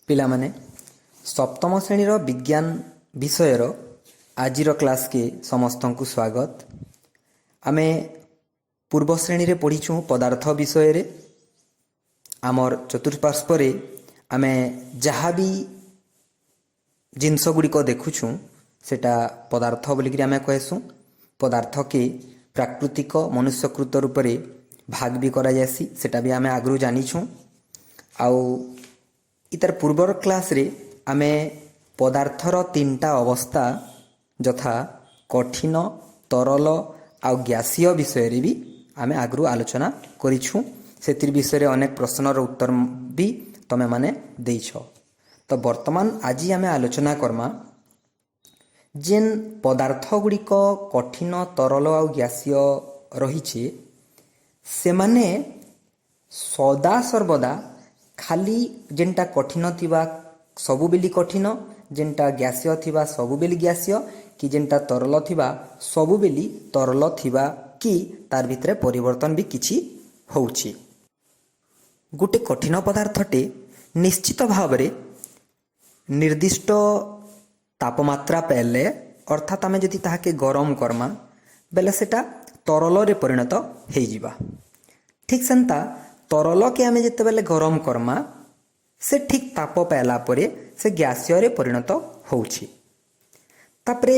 ପିଲାମାନେ, ସପ୍ତମ ଶ୍ରେଣୀର ବିଜ୍ଞାନ ବିଷୟର ଆଜିର କ୍ଲାସ୍କେ ସମସ୍ତଙ୍କୁ ସ୍ୱାଗତ। ଆମେ ପୂର୍ବ ଶ୍ରେଣୀରେ ପଢ଼ିଛୁଁ ପଦାର୍ଥ ବିଷୟରେ। ଆମର୍ ଚତୁଃପାର୍ଶ୍ୱରେ ଆମେ ଯାହା ବି ଜିନିଷ ଗୁଡ଼ିକ ଦେଖୁଛୁଁ, ସେଟା ପଦାର୍ଥ ବୋଲିକିରି ଆମେ କହେସୁଁ। ପଦାର୍ଥକେ ପ୍ରାକୃତିକ, ମନୁଷ୍ୟକୃତ ରୂପରେ ଭାଗ ବି କରାଯାଏସି, ସେଟା ବି ଆମେ ଆଗରୁ ଜାନିଛୁଁ। ଆଉ ଇତାର ପୂର୍ବର କ୍ଲାସ୍ରେ ଆମେ ପଦାର୍ଥର ତିନିଟା ଅବସ୍ଥା, ଯଥା କଠିନ, ତରଳ ଆଉ ଗ୍ୟାସୀୟ ବିଷୟରେ ବି ଆମେ ଆଗରୁ ଆଲୋଚନା କରିଛୁଁ। ସେଥିର ବିଷୟରେ ଅନେକ ପ୍ରଶ୍ନର ଉତ୍ତର ବି ତମେମାନେ ଦେଇଛ। ତ ବର୍ତ୍ତମାନ ଆଜି ଆମେ ଆଲୋଚନା କର୍ମା, ଯେନ୍ ପଦାର୍ଥ ଗୁଡ଼ିକ କଠିନ, ତରଳ ଆଉ ଗ୍ୟାସୀୟ ରହିছে, ସେମାନେ ସଦା ସର୍ବଦା ଖାଲି ଯେନ୍ଟା କଠିନ ଥିବା ସବୁବେଲି କଠିନ, ଯେନ୍ଟା ଗ୍ୟାସୀୟ ଥିବା ସବୁବେଲି ଗ୍ୟାସୀୟ କି ଯେନ୍ଟା ତରଳ ଥିବା ସବୁବେଲି ତରଳ ଥିବା କି ତାର ଭିତରେ ପରିବର୍ତ୍ତନ ବି କିଛି ହଉଛି? ଗୋଟେ କଠିନ ପଦାର୍ଥଟେ ନିଶ୍ଚିତ ଭାବରେ ନିର୍ଦ୍ଦିଷ୍ଟ ତାପମାତ୍ରା ପାଇଲେ, ଅର୍ଥାତ୍ ଆମେ ଯଦି ତାହାକେ ଗରମ କର୍ମା ବେଲେ ସେଟା ତରଳରେ ପରିଣତ ହେଇଯିବା। ଠିକ୍ ସେନ୍ତା ତରଲକେ ଆମେ ଯେତେବେଲେ ଗରମ କର୍ମା, ସେ ଠିକ୍ ତାପ ପାଇଲା ପରେ ସେ ଗ୍ୟାସୀୟରେ ପରିଣତ ହଉଛି। ତାପରେ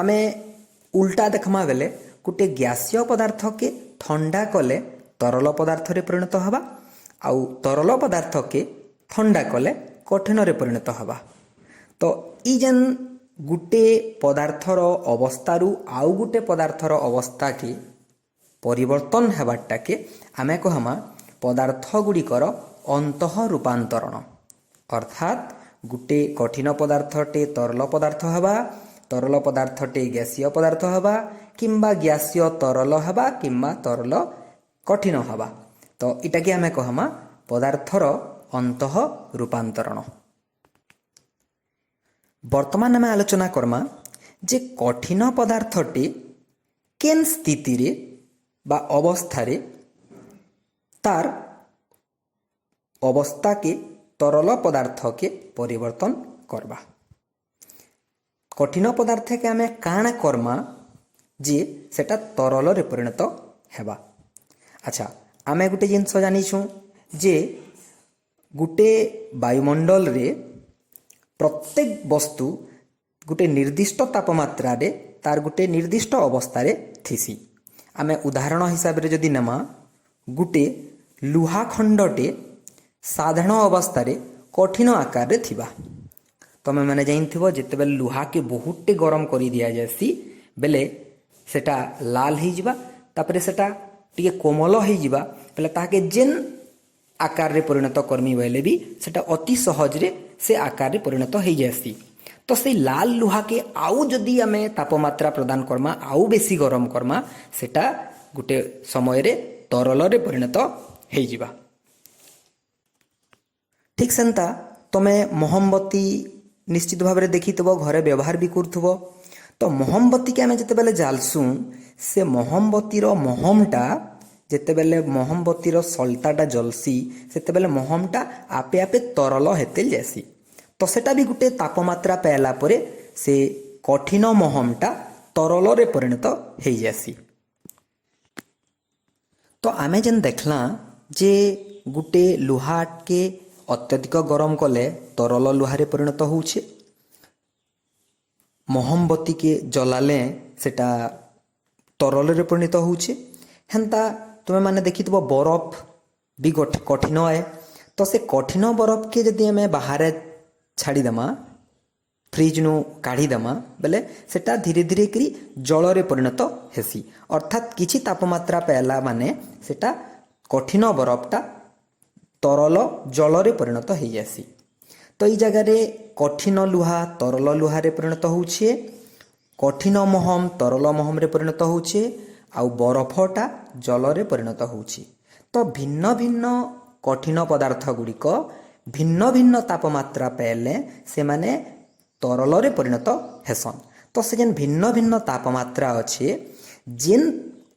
ଆମେ ଉଲ୍ଟା ଦେଖମା ବେଲେ ଗୋଟେ ଗ୍ୟାସୀୟ ପଦାର୍ଥକେ ଥଣ୍ଡା କଲେ ତରଳ ପଦାର୍ଥରେ ପରିଣତ ହେବା ଆଉ ତରଳ ପଦାର୍ଥକେ ଥଣ୍ଡା କଲେ କଠିନରେ ପରିଣତ ହେବା। ତ ଇ ଯେନ୍ ଗୁଟେ ପଦାର୍ଥର ଅବସ୍ଥାରୁ ଆଉ ଗୁଟେ ପଦାର୍ଥର ଅବସ୍ଥାକେ ପରିବର୍ତ୍ତନ ହେବାରଟାକେ ଆମେ କହମା ପଦାର୍ଥ ଗୁଡ଼ିକର ଅନ୍ତଃ ରୂପାନ୍ତରଣ। ଅର୍ଥାତ୍ ଗୁଟେ କଠିନ ପଦାର୍ଥଟେ ତରଳ ପଦାର୍ଥ ହେବା, ତରଳ ପଦାର୍ଥଟେ ଗ୍ୟାସୀୟ ପଦାର୍ଥ ହେବା କିମ୍ବା ଗ୍ୟାସୀୟ ତରଳ ହେବା କିମ୍ବା ତରଳ କଠିନ ହେବା, ତ ଏଟାକେ ଆମେ କହମା ପଦାର୍ଥର ଅନ୍ତଃ ରୂପାନ୍ତରଣ। ବର୍ତ୍ତମାନ ଆମେ ଆଲୋଚନା କର୍ମା ଯେ କଠିନ ପଦାର୍ଥଟି କେନ୍ ସ୍ଥିତିରେ ବା ଅବସ୍ଥାରେ ତାର ଅବସ୍ଥାକେ ତରଳ ପଦାର୍ଥକେ ପରିବର୍ତ୍ତନ କରବା। କଠିନ ପଦାର୍ଥକେ ଆମେ କାଣା କର୍ମା ଯେ ସେଟା ତରଳରେ ପରିଣତ ହେବା? ଆଚ୍ଛା, ଆମେ ଗୋଟେ ଜିନିଷ ଜାଣିଛୁଁ ଯେ ଗୋଟେ ବାୟୁମଣ୍ଡଳରେ ପ୍ରତ୍ୟେକ ବସ୍ତୁ ଗୋଟେ ନିର୍ଦ୍ଦିଷ୍ଟ ତାପମାତ୍ରାରେ ତାର ଗୋଟେ ନିର୍ଦ୍ଦିଷ୍ଟ ଅବସ୍ଥାରେ ଥିସି। ଆମେ ଉଦାହରଣ ହିସାବରେ ଯଦି ନେମା, ଗୋଟେ ଲୁହା ଖଣ୍ଡଟେ ସାଧାରଣ ଅବସ୍ଥାରେ କଠିନ ଆକାରରେ ଥିବା। ତମେ ମାନେ ଜାଣିଥିବ, ଯେତେବେଳେ ଲୁହାକେ ବହୁତଟେ ଗରମ କରି ଦିଆଯାଏସି ବେଲେ ସେଟା ଲାଲ ହେଇଯିବା, ତାପରେ ସେଟା ଟିକେ କୋମଳ ହେଇଯିବା। ବେଲେ ତାହାକେ ଯେନ୍ ଆକାରରେ ପରିଣତ କର୍ମି ବୋଇଲେ ବି ସେଟା ଅତି ସହଜରେ ସେ ଆକାରରେ ପରିଣତ ହେଇଯାଏସି। ତ ସେଇ ଲାଲ ଲୁହାକେ ଆଉ ଯଦି ଆମେ ତାପମାତ୍ରା ପ୍ରଦାନ କର୍ମା, ଆଉ ବେଶୀ ଗରମ କର୍ମା, ସେଟା ଗୋଟେ ସମୟରେ ତରଳରେ ପରିଣତ ହେଇଯିବା। ଠିକ୍ ସେନ୍ତା ତମେ ମହମବତୀ ନିଶ୍ଚିତ ଭାବରେ ଦେଖିଥିବ, ଘରେ ବ୍ୟବହାର ବି କରୁଥିବ। ତ ମହମବତୀକେ ଆମେ ଯେତେବେଲେ ଜାଲସୁଁ, ସେ ମହମବତୀର ମହମଟା, ଯେତେବେଲେ ମହମବତୀର ସଲ୍ତାଟା ଜଲସି, ସେତେବେଲେ ମହମଟା ଆପେ ଆପେ ତରଳ ହେତେ ଯାଏସି। ତ ସେଟା ବି ଗୋଟେ ତାପମାତ୍ରା ପାଇଲା ପରେ ସେ କଠିନ ମହମଟା ତରଳରେ ପରିଣତ ହେଇଯାଏସି। ତ ଆମେ ଯେନ୍ ଦେଖଲା ଯେ ଗୋଟେ ଲୁହାକେ ଅତ୍ୟଧିକ ଗରମ କଲେ ତରଳ ଲୁହାରେ ପରିଣତ ହଉଛେ, ମହମବତୀକେ ଜଲାଲେ ସେଟା ତରଳରେ ପରିଣତ ହଉଛେ, ହେନ୍ତା ତୁମେ ମାନେ ଦେଖିଥିବ ବରଫ ବି କଠିନ ଆଏ। ତ ସେ କଠିନ ବରଫକେ ଯଦି ଆମେ ବାହାରେ ଛାଡ଼ିଦେମା, ଫ୍ରିଜ୍ ନୁ କାଢ଼ିଦେମା ବେଲେ ସେଟା ଧୀରେ ଧୀରେ କରି ଜଳରେ ପରିଣତ ହେସି। ଅର୍ଥାତ୍ କିଛି ତାପମାତ୍ରା ପାଇଲା ମାନେ ସେଟା କଠିନ ବରଫଟା ତରଳ ଜଳରେ ପରିଣତ ହେଇଯାଏସି। ତ ଏଇ ଜାଗାରେ କଠିନ ଲୁହା ତରଳ ଲୁହାରେ ପରିଣତ ହଉଛେ, କଠିନ ମହମ ତରଳ ମହମରେ ପରିଣତ ହଉଛେ ଆଉ ବରଫଟା ଜଳରେ ପରିଣତ ହଉଛି। ତ ଭିନ୍ନ ଭିନ୍ନ କଠିନ ପଦାର୍ଥ ଗୁଡ଼ିକ ଭିନ୍ନ ଭିନ୍ନ ତାପମାତ୍ରା ପାଇଲେ ସେମାନେ ତରଳରେ ପରିଣତ ହେସନ୍। ତ ସେ ଯେନ୍ ଭିନ୍ନ ଭିନ୍ନ ତାପମାତ୍ରା ଅଛେ, ଯେନ୍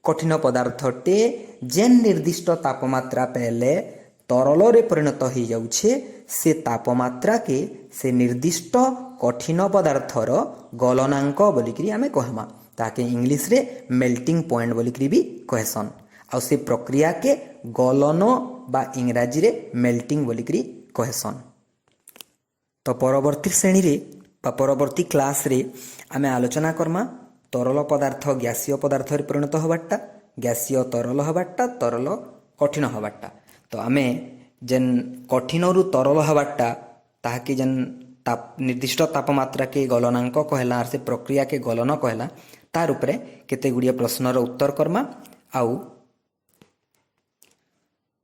କଠିନ ପଦାର୍ଥଟେ ଯେନ୍ ନିର୍ଦ୍ଦିଷ୍ଟ ତାପମାତ୍ରା ପାଇଲେ ତରଳରେ ପରିଣତ ହେଇଯାଉଛେ, ସେ ତାପମାତ୍ରାକେ ସେ ନିର୍ଦ୍ଦିଷ୍ଟ କଠିନ ପଦାର୍ଥର ଗଲନାଙ୍କ ବୋଲିକିରି ଆମେ କହେମା। ତାହାକେ ଇଂଲିଶରେ ମେଲ୍ଟିଂ ପଏଣ୍ଟ ବୋଲିକିରି ବି କହେସନ୍। ଆଉ ସେ ପ୍ରକ୍ରିୟାକେ ଗଲନ ବା ଇଂରାଜୀରେ ମେଲ୍ଟିଂ ବୋଲିକିରି କହେସନ୍। ତ ପରବର୍ତ୍ତୀ ଶ୍ରେଣୀରେ ବା ପରବର୍ତ୍ତୀ କ୍ଲାସ୍ରେ ଆମେ ଆଲୋଚନା କର୍ମା ତରଳ ପଦାର୍ଥ ଗ୍ୟାସୀୟ ପଦାର୍ଥରେ ପରିଣତ ହେବାରଟା, ଗ୍ୟାସୀୟ ତରଳ ହେବାରଟା, ତରଳ କଠିନ ହେବାରଟା। ତ ଆମେ ଯେନ୍ କଠିନରୁ ତରଳ ହେବାରଟା, ତାହାକେ ଯେନ୍ ତାପ ନିର୍ଦ୍ଦିଷ୍ଟ ତାପମାତ୍ରାକେ ଗଲନାଙ୍କ କହେଲା ଆର୍ ସେ ପ୍ରକ୍ରିୟାକେ ଗଲନ କହେଲା, ତାର ଉପରେ କେତେ ଗୁଡ଼ିଏ ପ୍ରଶ୍ନର ଉତ୍ତର କର୍ମା ଆଉ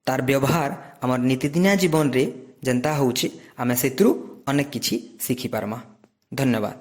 ତାର ବ୍ୟବହାର ଆମର ନିତିଦିନିଆ ଜୀବନରେ ଯେନ୍ତା ହେଉଛି, ଆମେ ସେଥିରୁ ଅନେକ କିଛି ଶିଖିପାରମା। ଧନ୍ୟବାଦ।